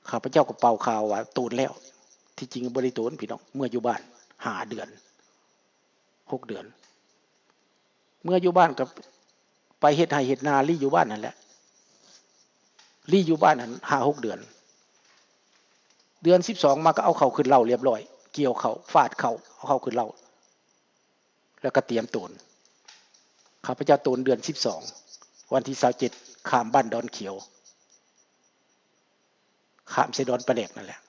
ຂ້າພະເຈົ້າກໍເປົ່າຂ່າວວ່າໂຕນແລ້ວ. ທີ່ຈິງບໍ່ໄດ້ໂຕນພີ່ນ້ອງ, ເມືອຢູ່ບ້ານຫ້າເດືອນ ຫົກເດືອນ. ເມືອຢູ່ບ້ານກໍໄປເຮັດໄຮ່ເຮັດນາ ລີ້ຢູ່ບ້ານຫັ້ນແຫຼະ, ລີ້ຢູ່ບ້ານຫັ້ນຫ້າຫົກເດືອນ. ເດືອນສິບສອງມາກໍເອົາເຂົ້າຂຶ້ນເລົາລຽບຮ້ອຍ, ກ່ຽວເຂົ້າ ຟາດເຂົ້າ ເອົາເຂົ້າຂຶ້ນເລົາ ແລ້ວກໍຕຽມໂຕນ. ຂ້າພະເຈົ້າໂຕນເດືອນສິບສອງ ວັນທີຊາວເຈັດ ຂ້າມບ້ານດອນຂຽວ ຂ້າມໃສ່ດອນປາແດກນັ້ນແຫຼະ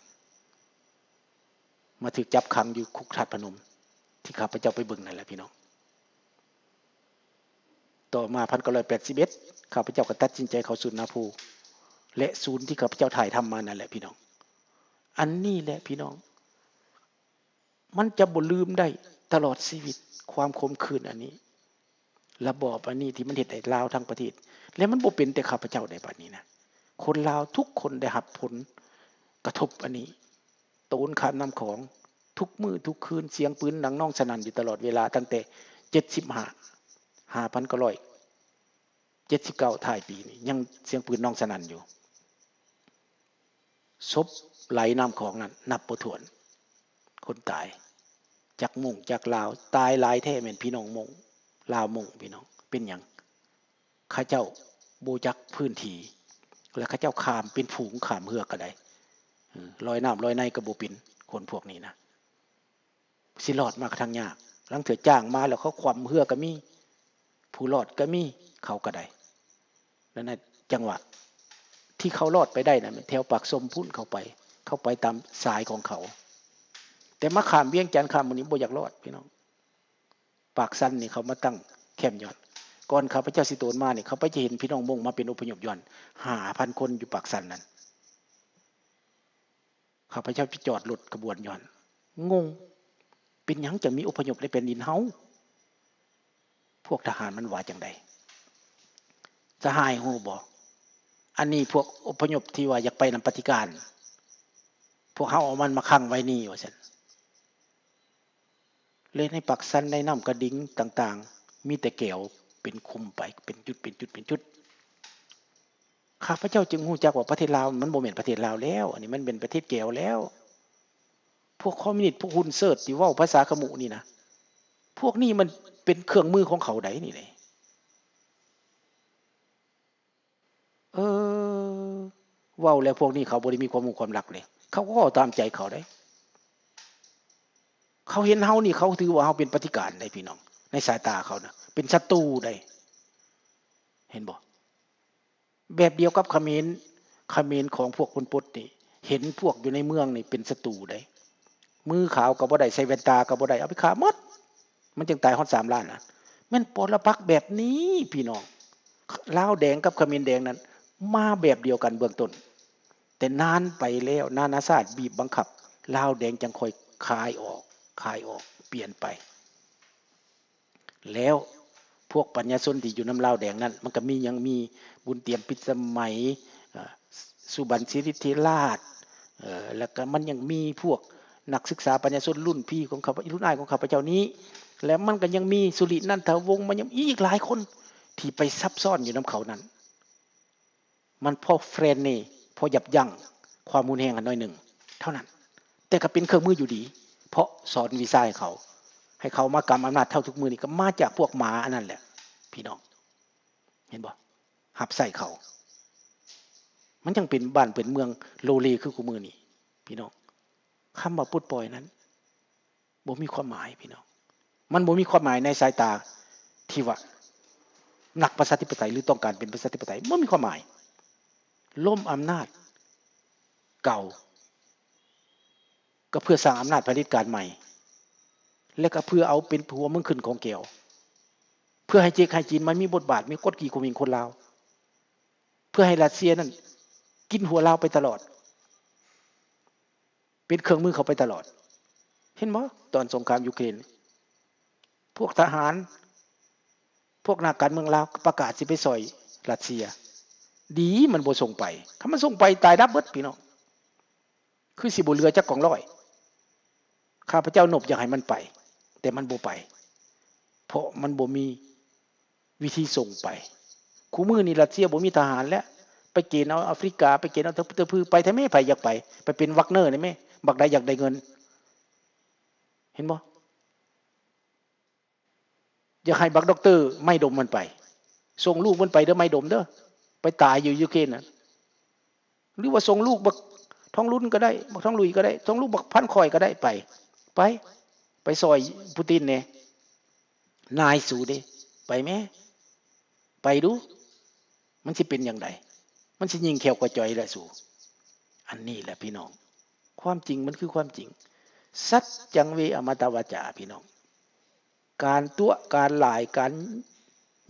ມາຖືກຈັບຂັງຢູ່ຄຸກທາດພະນົມ ທີ່ຂ້າພະເຈົ້າໄປເບິ່ງນັ້ນແຫຼະພີ່ນ້ອງ. ຕໍ່ມາພັນເກົ້າຮ້ອຍແປດສິບເອັດ ຂ້າພະເຈົ້າກໍຕັດສິນໃຈເຂົ້າສູນນາພູ ແລະ ສູນທີ່ຂ້າພະເຈົ້າຖ່າຍທຳມານັ້ນແຫຼະພີ່ນ້ອງ. ອັນນີ້ແຫຼະພີ່ນ້ອງ ມັນຈະບໍ່ລືມໄດ້ຕະຫຼອດຊີວິດ ຄວາມຂົມຂື່ນອັນນີ້. ລະບອບອັນນີ້ທີ່ມັນເຮັດໃຫ້ລາວທັງປະເທດ ແລະ ມັນບໍ່ເປັນແຕ່ຂ້າພະເຈົ້າໃດ໋ ບັດນີ້ນະ, ຄົນລາວທຸກຄົນໄດ້ຮັບຜົນກະທົບອັນນີ້. ໂຕນຂ້າມນ້ຳຂອງທຸກມື້ທຸກຄືນ, ສຽງປືນດັງນອງສະໜັ່ນຢູ່ຕະຫຼອດເວລາ ຕັ້ງແຕ່ເຈັດສິບຫ້າ ຫ້າພັນເກົ້າຮ້ອຍເຈັດສິບເກົ້າ ທ້າຍປີນີ້ ຍັງສຽງປືນນອງສະໜັ່ນຢູ່. ສົບໄຫຼນ້ຳຂອງນັ້ນນັບບໍ່ຖ້ວນ, ຄົນຕາຍຈັກມົ້ງຈັກລາວ, ຕາຍຫຼາຍແທ້ແມ່ນພີ່ນ້ອງມົ້ງ ລາວມົ້ງ ພີ່ນ້ອງ. ເປັນຫຍັງ? ເຂົາເຈົ້າບໍ່ຈັກພື້ນທີ່ ແລະ ເຂົາເຈົ້າຂ້າມເປັນຝູງ ຂ້າມເຮືອກໍໄດ້, ເອີ ລອຍນ້ຳລອຍໃນກໍບໍ່ເປັນ, ຄົນພວກນີ້ນະ. ຊິລອດມາກໍທາງຍາກ. ລາງເທື່ອຈ້າງມາແລ້ວເຂົາຂວ້ຳເຮືອກໍມີ, ຜູ້ລອດກໍມີ, ເຂົາກໍໄດ້. ແລ້ວໃນຈັງຫວະທີ່ເຂົາລອດໄປໄດ້ນະ ແມ່ນແຖວປາກຊົມພຸ້ນເຂົ້າໄປ, ເຂົາໄປຕາມສາຍຂອງເຂົາ. ແຕ່ມາຂ້າມວຽງຈັນ ຂ້າມໝູ່ນີ້ ບໍ່ຢາກລອດ ພີ່ນ້ອງ. ປາກຊັນນີ້ເຂົາມາຕັ້ງແຄມຢູ່ຫັ້ນ. ກ່ອນຂ້າພະເຈົ້າຊິໂຕນມານີ້ ຂ້າພະເຈົ້າເຫັນພີ່ນ້ອງມົ້ງມາເປັນອົບພະຍົບຢູ່ຫັ້ນ ຫ້າພັນຄົນ ຢູ່ປາກຊັນນັ້ນ. ຂ້າພະເຈົ້າໄປຈອດລົດຂະບວນຢູ່ຫັ້ນ ງົງ ເປັນຫຍັງຈັ່ງມີອົບພະຍົບໃນແຜ່ນດິນເຮົາ? ພວກທະຫານມັນວ່າຈັ່ງໃດ? ສະຫາຍຮູ້ບໍ່? ອັນນີ້ພວກອົບພະຍົບທີ່ວ່າຢາກໄປນຳປະຕິການ ພວກເຮົາເອົາມັນມາຂັງໄວ້ນີ້ ວ່າຊັ້ນ. ແລະ ໃນປາກຊັນ ໃນນ້ຳກະດິງຕ່າງໆ ມີແຕ່ແກວເປັນຂຸມໄປ ເປັນຈຸດ ເປັນຈຸດ ເປັນຈຸດ. ຂ້າພະເຈົ້າຈຶ່ງຮູ້ຈັກວ່າປະເທດລາວມັນບໍ່ແມ່ນປະເທດລາວແລ້ວ, ອັນນີ້ມັນເປັນປະເທດແກວແລ້ວ. ພວກຄອມມິວນິດ ພວກຮຸນເຊີດທີ່ເວົ້າພາສາຂະມຸນີ້ນະ, ພວກນີ້ມັນເປັນເຄື່ອງມືຂອງເຂົາໃດ໋ນີ້ເດ້. ເອີ ເວົ້າແລ້ວພວກນີ້ເຂົາບໍ່ໄດ້ມີຄວາມຮູ້ຄວາມລັກເດ້, ເຂົາກໍເວົ້າຕາມໃຈເຂົາເດ້. ເຂົາເຫັນເຮົານີ້ ເຂົາຖືວ່າເຮົາເປັນປະຕິການໄດ໋ພີ່ນ້ອງ, ໃນສາຍຕາເຂົານະ ເປັນສັດຕູໄດ໋ ເຫັນບໍ່? ແບບດຽວກັບຂະເໝນ, ຂະເໝນຂອງພວກພົນປົດນີ້ ເຫັນພວກຢູ່ໃນເມືອງນີ້ເປັນສັດຕູໄດ໋. ມືຂາວກໍບໍ່ໄດ້, ໃສ່ແວ່ນຕາກໍບໍ່ໄດ້, ເອົາໄປຂ້າໝົດ. ມັນຈຶ່ງຕາຍຮອດສາມລ້ານນະ. ແມ່ນປໍລະປັກແບບນີ້ພີ່ນ້ອງ, ລາວແດງກັບຂະເໝນແດງນັ້ນມາແບບດຽວກັນເບື້ອງຕົ້ນ, ແຕ່ນານໄປແລ້ວ ນານາຊາດບີບບັງຄັບ, ລາວແດງຈັ່ງຄ່ອຍຄາຍອອກ, ຄາຍອອກ, ປ່ຽນໄປ. ແລ້ວພວກປັນຍາຊົນທີ່ຢູ່ນຳລາວແດງນັ້ນ ມັນກໍມີຫຍັງ? ມີບຸນຕຽມ ພິດສະໄໝ, ເອີ ສຸບັນ ສິລິເທລາດ, ເອີ ແລ້ວກໍມັນຍັງມີພວກນັກສຶກສາປັນຍາຊົນລຸ້ນພີ່ຂອງຂ້າພະ ລຸ້ນອ້າຍຂອງຂ້າພະເຈົ້ານີ້, ແລະ ມັນກໍຍັງມີສຸລິ ນັນທະວົງ, ມັນຍັງອີກຫຼາຍຄົນທີ່ໄປຊັບຊ້ອນຢູ່ນຳເຂົານັ້ນ. ມັນພໍເຟຣນນີ້ ພໍຢັບຢັ້ງຄວາມຮຸນແຮງຫັ້ນໜ້ອຍໜຶ່ງເທົ່ານັ້ນ, ແຕ່ກໍເປັນເຄື່ອງມືຢູ່ດີ, ເພາະສອນວິຊາໃຫ້ເຂົາ, ໃຫ້ເຂົາມາກຳອຳນາດເທົ່າທຸກມື້ນີ້ ກໍມາຈາກພວກໝາອັນນັ້ນແຫຼະ ພີ່ນ້ອງ. ເຫັນບໍ່? ຮັບໃຊ້ເຂົາ. ມັນຈັ່ງເປັນບ້ານເປັນເມືອງໂລເລຄືຄູ່ມື້ນີ້ ພີ່ນ້ອງ. ຄຳວ່າປົດປ່ອຍນັ້ນ ບໍ່ມີຄວາມໝາຍພີ່ນ້ອງ, ມັນບໍ່ມີຄວາມໝາຍໃນສາຍຕາທີ່ວ່ານັກປະຊາທິປະໄຕ ຫຼື ຕ້ອງການເປັນປະຊາທິປະໄຕ, ບໍ່ມີຄວາມໝາຍ. ລົ້ມອຳນາດເກົ່າ ກໍເພື່ອສ້າງອຳນາດຜະເດັດການໃໝ່ ແລະ ກໍເພື່ອເອົາເປັນຫົວເມືອງຂຶ້ນຂອງແກວ, ເພື່ອໃຫ້ເຈັກໃຫ້ຈີນມາມີບົດບາດ, ມີກົດຂີ່ຂົ່ມເຫງຄົນລາວ, ເພື່ອໃຫ້ຣັດເຊຍນັ້ນກິນຫົວລາວໄປຕະຫຼອດ. ເປັນເຄື່ອງມືເຂົ້າໄປຕະຫຼອດ. ເຫັນບໍ່? ຕອນສົງຄາມຢູເຄຣນ ພວກທະຫານ ພວກນັກການເມືອງລາວປະກາດຊິໄປຊ່ອຍຣັດເຊຍ. ດີມັນບໍ່ສົ່ງໄປ, ຄັນມັນສົ່ງໄປຕາຍດັບເບິດພີ່ນ້ອງ, ຄືຊິບໍ່ເຫຼືອຈັກກອງຮ້ອຍ. ຂ້າພະເຈົ້ານົບຢາກໃຫ້ມັນໄປ, ແຕ່ມັນບໍ່ໄປ ເພາະມັນບໍ່ມີ ວິທີສົ່ງໄປ. ຄູ່ມື້ນີ້ຣັດເຊຍບໍ່ມີທະຫານແລ້ວ, ໄປເກນເອົາອາຟຣິກາ ໄປເກນເອົາເຕີບໆ ໄປແທ້ແມ້ ໃຜຢາກໄປ ໄປເປັນວັກເນີແດ່ແມ້ ບັກໃດຢາກໄດ້ເງິນ ເຫັນບໍ່? ຢາກໃຫ້ບັກດັອກເຕີໄມ້ດົມມັນໄປ ສົ່ງລູກມັນໄປເດີໄມ້ດົມເດີ ໄປຕາຍຢູ່ຢູເຄຣນນະ ຫຼືວ່າສົ່ງລູກບັກທອງລຸນກໍໄດ້ ບັກທອງລຸຍກໍໄດ້ ສົ່ງລູກບັກພັນຂ້ອຍກໍໄດ້ ໄປ ໄປ ໄປຊ່ອຍປູຕິນແດ່ ນາຍສູເດ້ ໄປແມ້ ໄປດູ ມັນຊິເປັນຈັ່ງໃດ? ມັນຊິຍິງແຂ້ວກວ່າຈອຍແຫຼະສູ. ອັນນີ້ແຫຼະພີ່ນ້ອງ ຄວາມຈິງມັນຄືຄວາມຈິງ ສັດຈັງເວອະມະຕະວາຈາ ພີ່ນ້ອງ. ການຕົວະ ການລາຍ ການ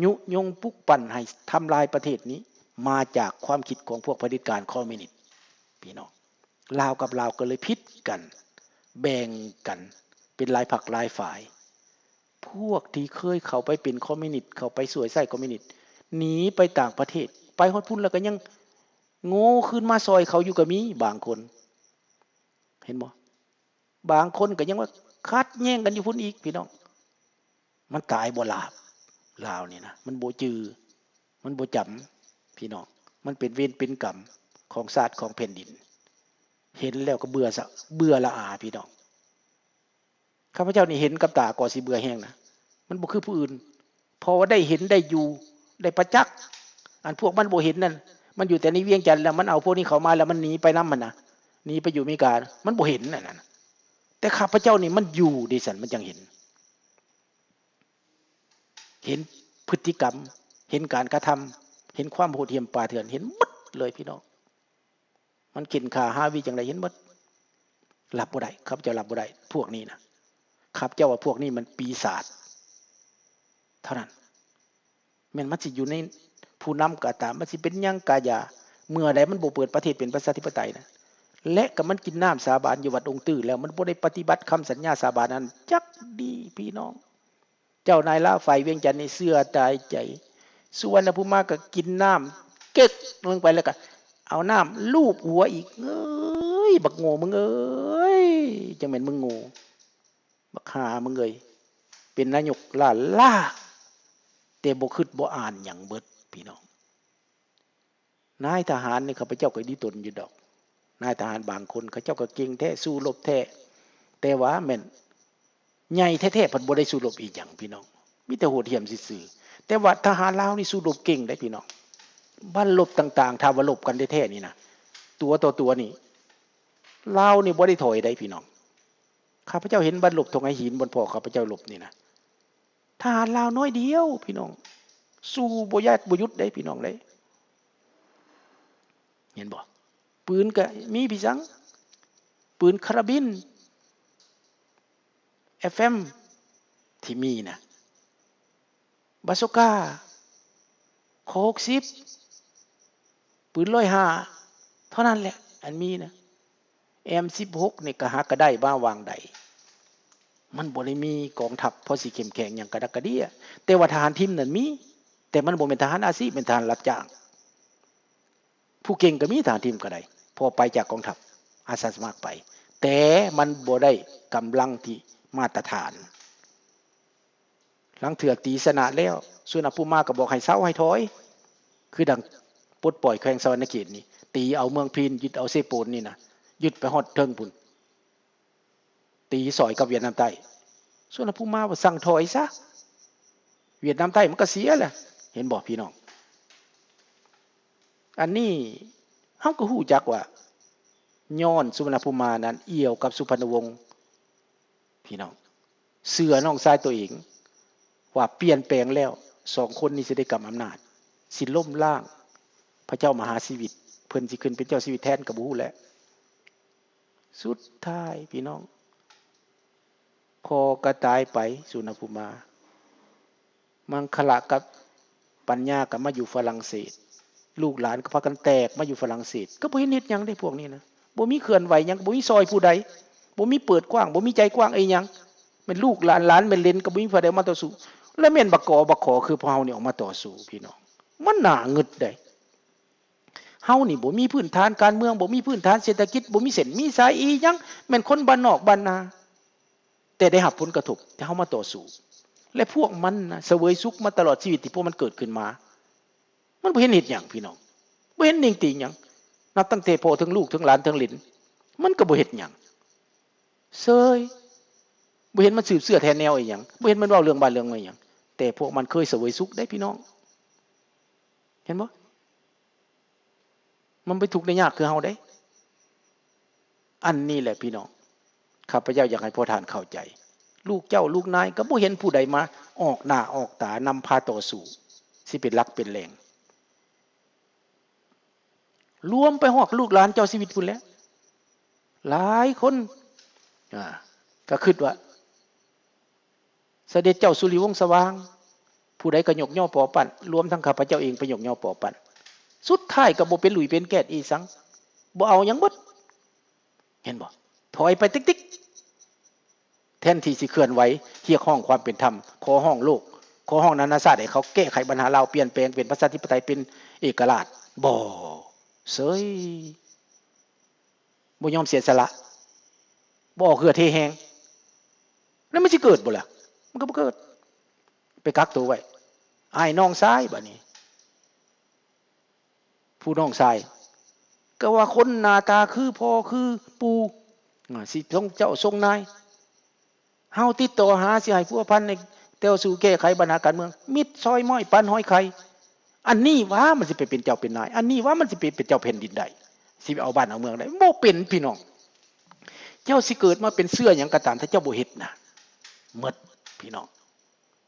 ຍຸຍົງປຸກປັ່ນໃຫ້ທຳລາຍປະເທດນີ້ ມາຈາກຄວາມຄິດຂອງພວກຜະເດັດການຄອມມິວນິດ ພີ່ນ້ອງ. ລາວກັບລາວກໍເລີຍຜິດກັນ ແບ່ງກັນເປັນຫຼາຍພັກຫຼາຍຝ່າຍ. ພວກທີ່ເຄີຍເຂົ້າໄປເປັນຄອມມິວນິດ ເຂົ້າໄປສວຍໃຊ້ຄອມມິວນິດ ໜີໄປຕ່າງປະເທດ ໄປຮອດພຸ້ນແລ້ວກໍຍັງໂງ່ຄືນມາຊ່ອຍເຂົາຢູ່ກໍມີບາງຄົນ ເຫັນບໍ່? ບາງຄົນກໍຍັງວ່າຂັດແຍ່ງກັນຢູ່ພຸ້ນອີກ ພີ່ນ້ອງ. ມັນຕາຍບໍ່ຫຼາບ ລາວນີ້ນະ ມັນບໍ່ຈື່ ມັນບໍ່ຈຳ ພີ່ນ້ອງ. ມັນເປັນເວນເປັນກຳຂອງຊາດຂອງແຜ່ນດິນ ເຫັນແລ້ວກໍເບື່ອ ເບື່ອລະອາ ພີ່ນ້ອງ. ຂ້າພະເຈົ້ານີ້ເຫັນກັບຕາກໍຊິເບື່ອແຮງນະ ມັນບໍ່ຄືຜູ້ອື່ນ ເພາະວ່າໄດ້ເຫັນໄດ້ຢູ່ໄດ້ປະຈັກ. ອັນພວກມັນບໍ່ເຫັນນັ້ນ ມັນຢູ່ແຕ່ໃນວຽງຈັນ ແລ້ວມັນເອົາພວກນີ້ເຂົ້າມາ ແລ້ວມັນໜີໄປນຳຫັ້ນນະ ໜີໄປຢູ່ອາເມລິກາ ມັນບໍ່ເຫັນອັນນັ້ນນະ. ແຕ່ຂ້າພະເຈົ້ານີ້ມັນຢູ່ເດຊັ້ນ ມັນຈັ່ງເຫັນ ເຫັນພຶດຕິກຳ ເຫັນການກະທຳ ເຫັນຄວາມໂຫດຫ້ຽມປ່າເຖື່ອນ ເຫັນໝົດເລີຍ ພີ່ນ້ອງ. ມັນເຂັນຂ້າຫາວິຈັ່ງໃດເຫັນໝົດ. ຮັບບໍ່ໄດ້ ຂ້າພະເຈົ້າຮັບບໍ່ໄດ້ພວກນີ້ນະ. ຂ້າພະເຈົ້າວ່າພວກນີ້ມັນປີສາດເທົ່ານັ້ນ. ແມ່ນມັນຊິຢູ່ໃນຜູ້ນຳກໍຕາມ ມັນຊິເປັນຫຍັງກໍຢ່າ ເມື່ອໃດມັນບໍ່ເປີດປະເທດເປັນປະຊາທິປະໄຕນະ ແລະກໍມັນກິນນ້ຳສາບານຢູ່ວັດອົງຕື້ແລ້ວ ມັນບໍ່ໄດ້ປະຕິບັດຄຳສັນຍາສາບານນັ້ນຈັກດີ້ ພີ່ນ້ອງ. ເຈົ້ານາຍລາວຝ່າຍວຽງຈັນນີ້ເຊື່ອຕາຍໃຈ ສຸວັນນະພູມາກໍກິນນ້ຳເກັກລົງໄປ ແລ້ວກໍເອົານ້ຳລູບຫົວອີກ. ເອີຍ ບັກໂງ່ມຶງເອີຍ ຈັ່ງແມ່ນມຶງໂງ່ ບັກຫ່າມຶງເອີຍ ເປັນນາຍົກລ້າໆ ແຕ່ບໍ່ຄິດບໍ່ອ່ານຫຍັງເບິດ ພີ່ນ້ອງ. ນາຍທະຫານນີ້ ຂ້າພະເຈົ້າກໍດີຕົນຢູ່ດອກ. ນາຍທະຫານບາງຄົນ ເຂົາເຈົ້າກໍເກັ່ງແທ້ ສູ້ລົບແທ້ ແຕ່ວ່າແມ່ນໃຫຍ່ແທ້ໆ ພັດບໍ່ໄດ້ສູ້ລົບອີ່ຫຍັງ ພີ່ນ້ອງ ມີແຕ່ໂຫດຫ້ຽມຊື່ໆ. ແຕ່ວ່າທະຫານລາວນີ້ສູ້ລົບເກັ່ງເດ້ ພີ່ນ້ອງ. ບັ້ນລົບຕ່າງໆ ຖ້າວ່າລົບກັນແທ້ໆນີ້ນະ ຕົວຕໍ່ຕົວນີ້ ລາວນີ້ບໍ່ໄດ້ຖອຍໄດ໋ ພີ່ນ້ອງ. ຂ້າພະເຈົ້າເຫັນບັ້ນລົບທົ່ງໄຫຫີນ ບ່ອນພໍ່ຂ້າພະເຈົ້າລົບນີ້ນະ ທະຫານລາວໜ້ອຍດຽວ ພີ່ນ້ອງ ສູ້ບໍ່ຢາກບໍ່ຢຸດເດ້ ພີ່ນ້ອງເດ້. ເຫັນບໍ່? ປືນກະມີ ພີ່ສັງ ປືນຄາລາບິນ ເອັຟເອັມ ທີ່ມີນະ ບາຊູກາ ຄໍຫົກສິບ ປືນຮ້ອຍຫ້າ ເທົ່ານັ້ນແຫຼະ ອັນມີນະ. ເອັມສິບຫົກ ນີ້ກໍຫາກະໄດ້ມາຫວ່າງໃດ ມັນບໍ່ໄດ້ມີກອງທັບພໍຊິເຂັ້ມແຂງຫຍັງກະດັກກະເດຍ. ແຕ່ວ່າທະຫານທີມນັ້ນມີ ແຕ່ມັນບໍ່ແມ່ນທະຫານອາຊີບ ແມ່ນທະຫານຮັບຈ້າງ. ຜູ້ເກັ່ງກໍມີ ທະຫານທີມກໍໄດ້ ເພາະໄປຈາກກອງທັບ ອາສາສະໝັກໄປ ແຕ່ມັນບໍ່ໄດ້ກຳລັງທີ່ມາດຕະຖານ. ລາງເທື່ອຕີຊະນະແລ້ວ ສຸວັນນະພູມາກໍບອກໃຫ້ເຊົາ ໃຫ້ຖອຍ ຄືດັ່ງປົດປ່ອຍແຂວງສະຫວັນນະເຂດນີ້ ຕີເອົາເມືອງພີນ ຍຶດເອົາເຊໂປນນີ້ນະ ຍຶດໄປຮອດເທິງພຸ້ນ ຕີຊ່ອຍກັບຫວຽດນາມໃຕ້. ສຸວັນນະພູມາວ່າສັ່ງຖອຍຊະ ຫວຽດນາມໃຕ້ມັນກໍເສຍແຫຼະ ເຫັນບໍ່ພີ່ນ້ອງ? ອັນນີ້ເຮົາກໍຮູ້ຈັກວ່າ ຍ້ອນສຸວັນນະພູມານັ້ນກ່ຽວກັບສຸພັນນະວົງ ພີ່ນ້ອງ ເຊື່ອນ້ອງຊາຍຕົວເອງວ່າປ່ຽນແປງແລ້ວ ສອງຄົນນີ້ຊິໄດ້ກຳອຳນາດ ຊິລົ້ມລ້າງພະເຈົ້າມະຫາຊີວິດ ເພິ່ນຊິຂຶ້ນເປັນເຈົ້າຊີວິດແທນກໍບໍ່ຮູ້ແຫຼະ. ສຸດທ້າຍ ພີ່ນ້ອງ ພໍ່ກໍຕາຍໄປ ສຸວັນນະພູມາ ມັງຄະລະກັບປັນຍາກໍມາຢູ່ຝຣັ່ງເສດ ລູກຫຼານກໍພາກັນແຕກມາຢູ່ຝຣັ່ງເສດ ກໍບໍ່ເຫັນເຮັດຫຍັງເດ້ພວກນີ້ນະ ບໍ່ມີເຄື່ອນໄຫວຫຍັງ ບໍ່ມີຊ່ອຍຜູ້ໃດ ບໍ່ມີເປີດກວ້າງ ບໍ່ມີໃຈກວ້າງອີ່ຫຍັງ ແມ່ນລູກຫຼານ ຫຼານແມ່ນເຫຼັນ ກໍບໍ່ມີຜູ້ໃດມາຕໍ່ສູ້ ແລະແມ່ນບັກກອບັກຂໍຄືພວກເຮົານີ້ອອກມາຕໍ່ສູ້ ພີ່ນ້ອງ ມັນໜ້າງຶດໃດ. ເຮົານີ້ບໍ່ມີພື້ນຖານການເມືອງ ບໍ່ມີພື້ນຖານເສດຖະກິດ ບໍ່ມີເສັ້ນມີສາຍອີ່ຫຍັງ ແມ່ນຄົນບ້ານນອກບ້ານນາ ແຕ່ໄດ້ຮັບຜົນກະທົບ ແຕ່ເຮົາມາຕໍ່ສູ້ ແລະພວກມັນນະ ສະເຫວີຍສຸກມາຕະຫຼອດຊີວິດທີ່ພວກມັນເກີດຂຶ້ນມາ ມັນບໍ່ເຫັນເຮັດຫຍັງ ພີ່ນ້ອງ. ບໍ່ເຫັນນິງຕິງຫຍັງ. ນັບຕັ້ງແຕ່ພໍ່ເຖິງລູກເຖິງຫຼານເຖິງຫຼິນ ມັນກໍບໍ່ເຮັດຫຍັງ ເຊີຍ. ບໍ່ເຫັນມັນສືບເຊື້ອແທນແນວອີຫຍັງ, ບໍ່ເຫັນມັນເວົ້າເລື່ອງບ້ານເລື່ອງເມືອງຫຍັງ. ແຕ່ພວກມັນເຄີຍສະເຫວີຍສຸກເດ້ພີ່ນ້ອງ ເຫັນບໍ່? ມັນບໍ່ໄດ້ທຸກໄດ້ຍາກຄືເຮົາເດ້. ອັນນີ້ແຫຼະພີ່ນ້ອງ ຂ້າພະເຈົ້າຢາກໃຫ້ພວກທ່ານເຂົ້າໃຈ. ລູກເຈົ້າລູກນາຍກໍບໍ່ເຫັນຜູ້ໃດມາອອກໜ້າອອກຕານຳພາຕໍ່ສູ້ ຊິເປັນຫຼັກເປັນແຫຼ່ງ. ລວມໄປຮອດລູກຫຼານເຈົ້າຊີວິດພຸ້ນແຫຼະ. ຫຼາຍຄົນ ອາ ກໍຄິດວ່າ ສະເດັດເຈົ້າສຸລິວົງສະຫວ່າງ ຜູ້ໃດກໍຍົກຍໍປໍປັ້ນ, ລວມທັງຂ້າພະເຈົ້າເອງໄປຍົກຍໍປໍປັ້ນ. ສຸດທ້າຍກໍບໍ່ເປັນຫຼຸຍເປັນແກດອີ່ສັງ, ບໍ່ເອົາຫຍັງເບິດ. ເຫັນບໍ່? ຖອຍໄປຕິກໆ. ແທນທີ່ຊິເຄື່ອນໄຫວຮຽກຮ້ອງຄວາມເປັນທຳ, ຂໍຮ້ອງໂລກ, ຂໍຮ້ອງນານາຊາດໃຫ້ເຂົາແກ້ໄຂບັນຫາລາວ, ປ່ຽນແປງເປັນປະຊາທິປະໄຕ, ເປັນເອກະລາດ, ບໍ່, ເສີຍ. ບໍ່ຍອມເສຍສະຫຼະ, ບໍ່ອອກເຫື່ອເທແຮງ, ແລ້ວມັນຊິເກີດບໍ່ລະ? ມັນກໍບໍ່ເກີດ. ໄປກັກໂຕໄວ້, ອ້າຍນ້ອງຊາຍ, ບາດນີ້ຜູ້ນ້ອງຊາຍກໍວ່າຄົນໜ້າຕາຄືພໍ່ຄືປູ່, ອາ ຊິຊົງເຈົ້າຊົງນາຍ. ເຮົາຕິດຕໍ່ຫາ ຊິໃຫ້ພົວພັນໃນແຕ່ວສູ່ແກ້ໄຂບັນຫາການເມືອງ, ມິດຊອຍມ້ອຍປັນຫອຍໄຂ່. ອັນນີ້ຫວາ ມັນຊິໄປເປັນເຈົ້າເປັນນາຍ, ອັນນີ້ຫວາ ມັນຊິໄປເປັນເຈົ້າແຜ່ນດິນໄດ້, ຊິໄປເອົາບ້ານເອົາເມືອງໄດ້? ບໍ່ເປັນ, ພີ່ນ້ອງ. ເຈົ້າຊິເກີດມາເປັນເຊື້ອຫຍັງກໍຕາມ, ຖ້າເຈົ້າບໍ່ເຮັດນະ, ໝົດ, ພີ່ນ້ອງ.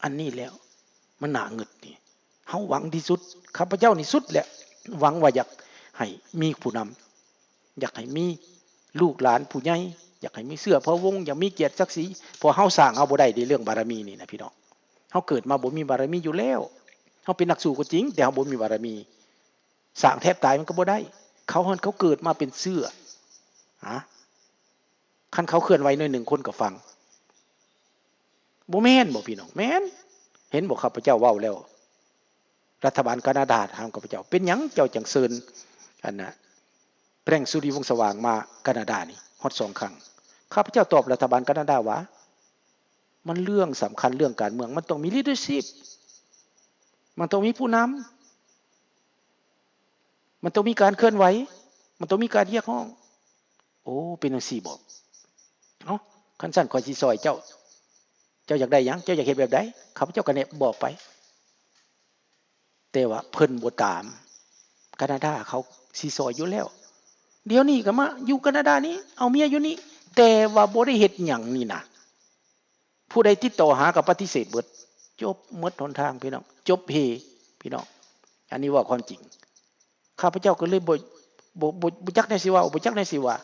ອັນນີ້ແຫຼະ ມັນໜ້າງຶດນີ້. ເຮົາຫວັງທີ່ສຸດ, ຂ້າພະເຈົ້ານີ້ສຸດແຫຼະ, ຫວັງວ່າຢາກໃຫ້ມີຜູ້ນຳ, ຢາກໃຫ້ມີລູກຫຼານຜູ້ໃຫຍ່, ຢາກໃຫ້ມີເຊື້ອພະວົງ, ຢາກມີກຽດສັກສີ, ເພາະເຮົາສ້າງເຮົາບໍ່ໄດ້ເດ້ ເລື່ອງບາລະມີນີ້ນະ ພີ່ນ້ອງ. ເຮົາເກີດມາບໍ່ມີບາລະມີຢູ່ແລ້ວ. ເຮົາເປັນນັກສູ້ກໍຈິງ, ແຕ່ເຮົາບໍ່ມີບາລະມີ. ສ້າງແທບຕາຍມັນກໍບໍ່ໄດ້. ເຂົາຫັ້ນເຂົາເກີດມາເປັນເຊື້ອ. ຮະ? ຄັນເຂົາເຄື່ອນໄຫວໜ້ອຍໜຶ່ງຄົນກໍຟັງ. ບໍ່ແມ່ນບໍ່ພີ່ນ້ອງ? ແມ່ນ. ເຫັນບໍ່ ຂ້າພະເຈົ້າເວົ້າແລ້ວ. ລັດຖະບານການາດາຖາມຂ້າພະເຈົ້າ, ເປັນຫຍັງເຈົ້າຈັ່ງເຊີນ ອັນນະ ແປງສຸລິວົງສະຫວ່າງມາການາດານີ້ຮອດສອງຄັ້ງ? ຂ້າພະເຈົ້າຕອບລັດຖະບານການາດາວ່າ ມັນເລື່ອງສຳຄັນເລື່ອງການເມືອງ, ມັນຕ້ອງມີ leadership, ມັນຕ້ອງມີຜູ້ນຳ, ມັນຕ້ອງມີການເຄື່ອນໄຫວ, ມັນຕ້ອງມີການຮຽກຮ້ອງ. ໂອ້ ເປັນຈັ່ງຊີ້ບໍ? ເອົ້າ ຄັນຊັ້ນຂ້ອຍຊິຊ່ອຍເຈົ້າ. ເຈົ້າຢາກໄດ້ຫຍັງ? ເຈົ້າຢາກເຮັດແບບໃດ? ຂ້າພະເຈົ້າກໍແນບບອກໄປ. ແຕ່ວ່າເພິ່ນບໍ່ຕາມ. ການາດາເຂົາຊິຊ່ອຍຢູ່ແລ້ວ. ດຽວນີ້ກໍມາຢູ່ການາດານີ້, ເອົາເມຍຢູ່ນີ້, ແຕ່ວ່າບໍ່ໄດ້ເຮັດຫຍັງນີ້ນະ. ຜູ້ໃດຕິດຕໍ່ຫາກໍປະຕິເສດເບິດ. ຈົບໝົດຫົນທາງ ພີ່ນ້ອງ, ຈົບເຮ ພີ່ນ້ອງ. ອັນນີ້ເວົ້າຄວາມຈິງ. ຂ້າພະເຈົ້າກໍເລີຍບໍ່ ບໍ່ ບໍ່ ບໍ່ຈັກແນວຊິເວົ້າ, ບໍ່ຈັກແນວຊິວ່າ.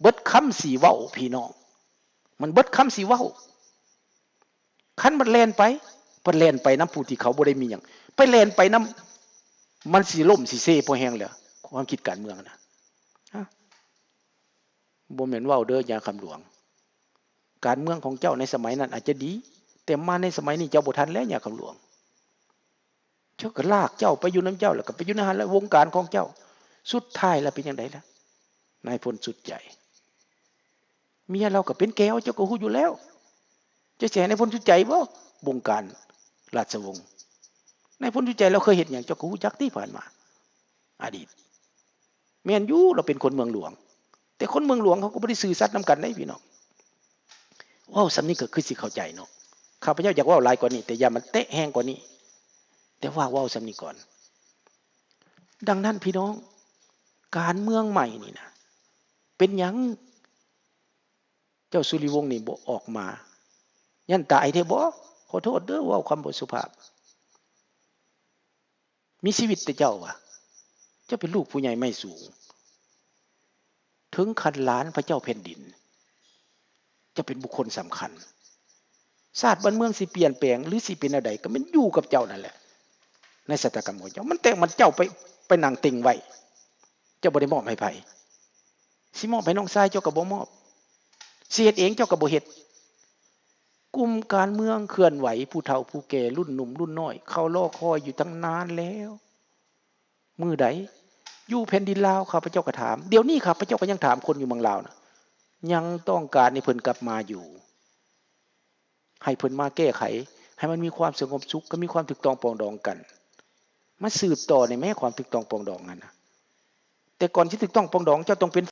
ເບິດຄຳຊິເວົ້າ ພີ່ນ້ອງ, ມັນເບິດຄຳຊິເວົ້າ. ຄັນມັນແລ່ນໄປ, ເພິ່ນແລ່ນໄປນຳຜູ້ທີ່ເຂົາບໍ່ໄດ້ມີຫຍັງ, ໄປແລ່ນໄປນຳ ມັນຊິລົ້ມຊິເຊພໍແຮງແລ້ວ. ຄວາມຄິດການເມືອງນະ ຮະ ບໍ່ແມ່ນເວົ້າເດີ ຍາຄຳຫຼວງ. ການເມືອງຂອງເຈົ້າໃນສະໄໝນັ້ນອາດຈະດີ, ແຕ່ມາໃນສະໄໝນີ້ເຈົ້າບໍ່ທັນແລ້ວ ຍາຄຳຫຼວງ. ເຈົ້າກໍລາກເຈົ້າໄປຢູ່ນຳເຈົ້າ, ແລ້ວກໍໄປຢູ່ໃນຫັ້ນແຫຼະ ວົງການຂອງເຈົ້າ. ສຸດທ້າຍລະເປັນຈັ່ງໃດລະ? ນາຍພົນສຸດໃຈ. ເມຍລາວກໍເປັນແກ້ວ, ເຈົ້າກໍຮູ້ຢູ່ແລ້ວ. ເຈົ້າຊິໃຫ້ນາຍພົນສຸດໃຈບໍ່? ວົງການລາຊະວົງ. ນາຍພົນສຸດໃຈລາວເຄີຍເຮັດຫຍັງ? ເຈົ້າກໍຮູ້ຈັກຕິ ຜ່ານມາ ອະດີດ. ແມ່ນຢູ່ ລາວເປັນຄົນເມືອງຫຼວງ, ແຕ່ຄົນເມືອງຫຼວງເຂົາກໍບໍ່ໄດ້ຊື່ສັດນຳກັນເດ້ ພີ່ນ້ອງ. ເວົ້າສ່ຳນີ້ກໍຄືຊິເຂົ້າໃຈເນາະ. ຂ້າພະເຈົ້າຢາກເວົ້າຫຼາຍກວ່ານີ້, ແຕ່ຢ່າມັນແຕະແຮງກວ່ານີ້, ແຕ່ວ່າເວົ້າສ່ຳນີ້ກ່ອນ. ດັ່ງນັ້ນພີ່ນ້ອງ, ການເມືອງໃໝ່ນີ້ນະ, ເປັນຫຍັງເຈົ້າສຸລິວົງນີ້ບໍ່ອອກມາ? ຢ້ານຕາຍແທ້ບໍ? ຂໍໂທດເດີ ເວົ້າຄຳບໍ່ສຸພາບ. ມີຊີວິດແຕ່ເຈົ້າວະ, ເຈົ້າເປັນລູກຜູ້ໃຫຍ່ໄມ້ສູງ, ເຖິງຂັ້ນຫຼານພະເຈົ້າແຜ່ນດິນ, ເຈົ້າເປັນບຸກຄົນສຳຄັນ. ຊາດບ້ານເມືອງຊິປ່ຽນແປງ ຫຼື ຊິເປັນແນວໃດ ກໍແມ່ນຢູ່ກັບເຈົ້ານັ້ນແຫຼະ. ໃນຊະຕາກຳຂອງເຈົ້າ, ມັນແຕ່ມັນເຈົ້າໄປ ໄປນັ່ງເຕັງໄວ້, ເຈົ້າບໍ່ໄດ້ມອບໃຫ້ໃຜ. ຊິມອບໃຫ້ນ້ອງຊາຍເຈົ້າກໍບໍ່ມອບ, ຊິເຮັດເອງເຈົ້າກໍບໍ່ເຮັດ. ກຸ່ມການເມືອງເຄື່ອນໄຫວ, ຜູ້ເຖົ້າຜູ້ແກ່, ລຸ້ນໜຸ່ມລຸ້ນນ້ອຍ, ເຂົາລໍຄອຍຢູ່ຕັ້ງນານແລ້ວ. ມື້ໃດ? ຢູ່ແຜ່ນດິນລາວ, ຂ້າພະເຈົ້າກໍຖາມ. ດຽວນີ້ຂ້າພະເຈົ້າກໍຍັງຖາມຄົນຢູ່ເມືອງລາວນະ, ຍັງຕ້ອງການໃຫ້ເພິ່ນກັບມາຢູ່. ໃຫ້ເພິ່ນມາແກ້ໄຂ ໃຫ້ມັນມີຄວາມສະຫງົບສຸກ ກໍມີຄວາມຖືກຕ້ອງປອງດອງກັນ. ມາສືບຕໍ່ນີ້ແມ້ ຄວາມຖືກຕ້ອງປອງດອງຫັ້ນນະ. ແຕ່ກ່ອນຊິຖືກຕ້ອງປອງດອງ ເຈົ້າຕ້ອງເປັນ